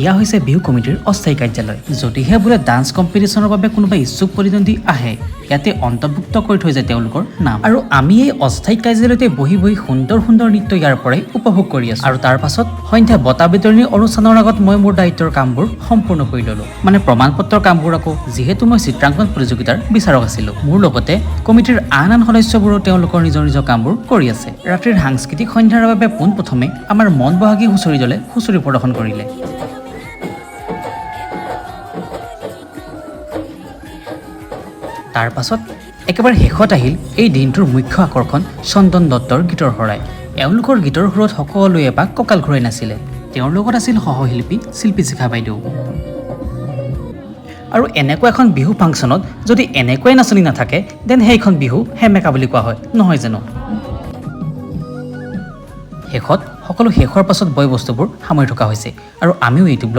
এয়া হৈছে বিহু কমিটিৰ অস্থায়ী কাৰ্যালয়। যদিহে বোলে ডান্স কম্পিটিশ্যনৰ বাবে কোনোবা ইচ্ছুক প্ৰতিদ্বন্দ্বী আহে, ইয়াতে অন্তৰ্ভুক্ত কৰি থৈ যায় তেওঁলোকৰ নাম। আৰু আমি এই অস্থায়ী কাৰ্যালয়তে বহি বহি সুন্দৰ সুন্দৰ নৃত্য ইয়াৰ পৰাই উপভোগ কৰি আছোঁ। আৰু তাৰ পাছত সন্ধ্যা বঁটা বিতৰণী অনুষ্ঠানৰ আগত মই মোৰ দায়িত্বৰ কামবোৰ সম্পূৰ্ণ কৰি ল'লোঁ, মানে প্ৰমাণ পত্ৰৰ কামবোৰ আকৌ। যিহেতু মই চিত্ৰাংকন প্ৰতিযোগিতাৰ বিচাৰক আছিলোঁ, মোৰ লগতে কমিটিৰ আন আন সদস্যবোৰো তেওঁলোকৰ নিজৰ নিজৰ কামবোৰ কৰি আছে। ৰাতিৰ সাংস্কৃতিক সন্ধ্যাৰ বাবে পোনপ্ৰথমে আমাৰ মন বহাগী হুঁচৰি দলে হুঁচৰি প্ৰদৰ্শন কৰিলে। তাৰ পাছত একেবাৰে শেষত আহিল এই দিনটোৰ মুখ্য আকৰ্ষণ, চন্দন দত্তৰ গীতৰ শৰাই। এওঁলোকৰ গীতৰ সুৰত সকলোৱে এপাক কঁকাল ঘূৰাই নাছিলে। তেওঁৰ লগত আছিল সহশিল্পী শিল্পী শিখা বাইদেউ। আৰু এনেকুৱা এখন বিহু ফাংচনত যদি এনেকুৱাই নাচনী নাথাকে, then সেইখন বিহু সেমেকা বুলি কোৱা হয়, নহয় জানো? শেষত সকলো শেষ হোৱাৰ পাছত বয় বস্তুবোৰ সামৰি থকা হৈছে আৰু আমিও এইটো ব্লগ